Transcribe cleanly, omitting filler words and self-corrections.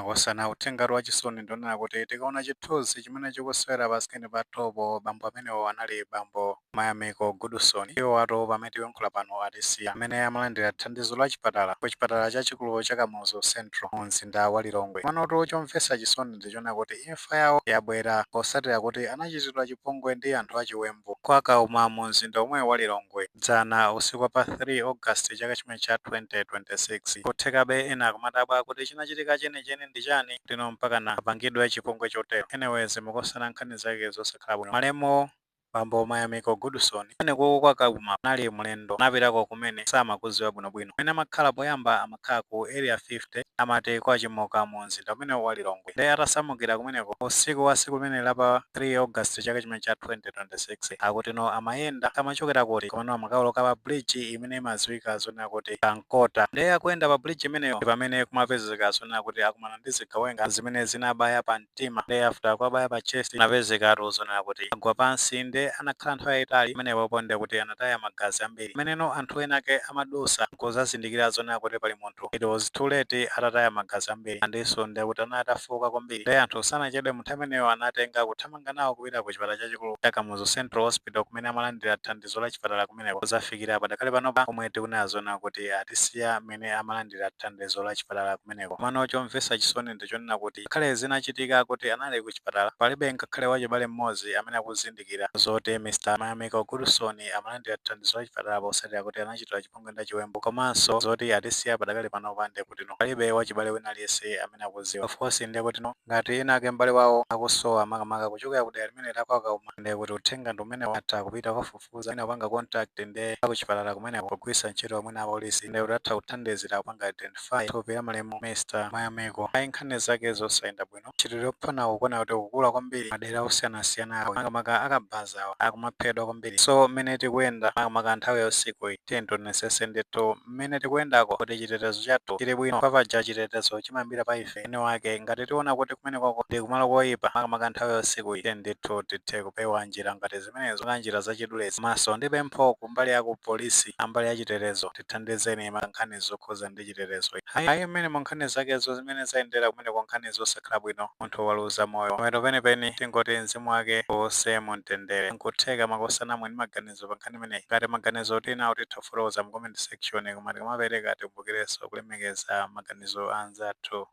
Makosana, uthenga wachisoni ndionena kuti tikaona chithunzi chimene chikusewera pa screen pa topo, bambo amenewo anali bambo Mayamiko Goodson. Iwo atu pamene tikuyankhula pano atisiya amene amalandira thandizo la chipatala ku chipatala chachikulu cha Kamuzu Central mu mzinda wa Lilongwe. Manoto chomvetsa chisoni ndichona kuti imfa yawo yabwera posatira kuti anachitidwa chipongwe ndi anthu achiwembu kwa Kauma mu mzinda omwe wa Lilongwe dzana usiku wa pa 3 August chaka chimene cha 2026. Kuthekabe ena kumadabwa kuti chinachitika chenicheni ndi chani tino mpaka na apangidwe chipongwe chotero. Anyways, mukosana, nkhani zake zosakhala bwino. Malemo bambo Mayamiko Goodson kumene kuko kwa Kauma anali mlendo, anapitako kumene samakuziwa bwinobwino. Kumene amakhala poyamba amakhala ku Area 50, amati kwa Chimoka mu mzinda umene wa Lilongwe. Ndiye atasamukira kumeneko usiku wa tsiku limene la pa 3 August chaka chimene cha 2026, akutino amayenda amachokera kuti komano amakawoloka pa bridge imene imadziwika zonena kuti Kankota. Ndiye akuyenda pa bridge imeneyo ndi pamene kumapezeka zonena kuti akumana ndi zigawenga zimene zinabaya pa mtima. Ndiye after kwabaya pa chest, anapezekatu zonena kuti agwa pansi. Ndiye anakhala nthawi yayitali pamenepo, ndiye kuti anataya magazi ambiri. Pameneno anthu ena ake amadusa kuzazindikira zonena kuti pali munthu, it was too late, atataya magazi ambiri, andinso ndiye kuti anali atafoka kwambiri. Ndiye anthu sanachedwe, munthu ameneyo anatenga kuthamanga nawo kupita ku chipatala chachikulu cha Kamuzu Central Hospital kumene amalandira thandizo la chipatala kumeneko kuzafikira padakale panopa pomwe tikunena zona kuti atisiya mmene amalandira thandizo la chipatala kumeneko. Komano chomvetsa chisoni ndichonena kuti ngakhale zinachitika kuti anali ku chipatala, palibe ngakhale wachibale mmodzi amene akuzindikira zoti Mr Mayamiko Goodson amalandira thandizo la chipatala posatira kuti anachitidwa chipongwe ndi chiwembu, komanso zoti atisiya padakale panopa. Ndiye kuti no, palibe wachibale wina aliyense amene akuziwa. Of course, ndiye kuti no, ngati ena ake m'bale wawo akusowa, makamaka kuchokera ku dera limene la kwa Kauma, ndiye kuti uthenga ndi umene atha kupita kukafufuza ena kupanga contact ndi akuchipatala kumeneko kugwiritsa ntchito amwene apolisi, ndiye kuti atha kuthandizira kupanga identify thupi la malemu Mr Mayamiko. Ayi, nkhani zake zosayenda bwino. Chitidwe yophana ukuona kuti kukula kwambiri madera osiyanasiyana awo, makamaka akabazawa akumaphedwa kwambiri. So mmene tikuyenda, makamaka nthawi ya usiku iyi, tiye tionesese ndithu mmene tikuyendako kuti chitetezo chathu chili bwino. Papaja chitetezo chimayambira pa ife ene wake. Ngati tiona kuti kumenekoko ndi kumalo koyipa, makamaka nthawi ya usiku iyi, tiye ndithu tithe kupewa njira ngati zimenezo, maka njira zachidulezi. Maso ndi pempho kumbali ya ku polisi, ambali ya chitetezo, tithandizeni ma nkhani zokhuza ndi chitetezo. Ayi, mmene mu nkhani zakezo zimene zayendera kumeneko, nkhani zosakhala bwino, munthu waluza moyo pamene penipeni. Tingoti mzimu wake uwuse mumtendere. Nkutheka makosana mwini maganizo pa nkhani imeneyi. Ngati maganizo tinawo, titha kufotokoza mu comment section, koma tikamapereka tikumbukirenso kulemekeza maganizo a anzathu.